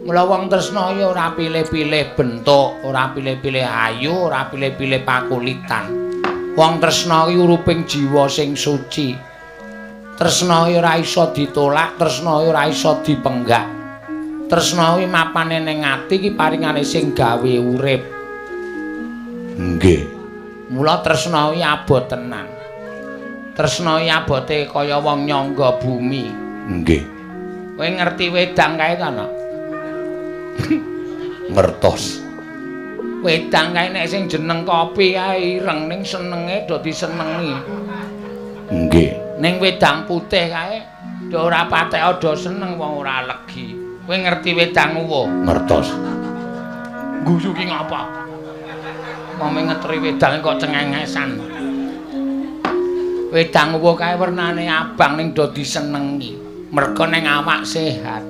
Mula wong tresna ya ora pilih-pilih bentuk, ora pilih-pilih ayu, ora pilih-pilih pakulitan. Wong tresna kuwi uruping jiwa sing suci. Tresna kuwi ora iso ditolak, tresna kuwi ora iso dipenggak. Tresna kuwi mapane ning ati iki paringane sing gawe urip. Nggih. Mula tresna kuwi abot tenan. Tresna kuwi abote kaya wong nyangga bumi. Nggih. Kowe ngerti wedang kae ta, Nok? Ngertos. Wedang kae nek sing jeneng kopi kae ireng ning senenge do disenengi. Nggih. Ning wedang putih kae do ora patek do seneng wong ora legi. Kowe ngerti wedang uwuh? Ngertos. Guyu ki ngapa? Wong ngeteri wedang kok cengengesan. Wedang uwuh kae wernane abang ning do disenengi. Merga ning awak sehat.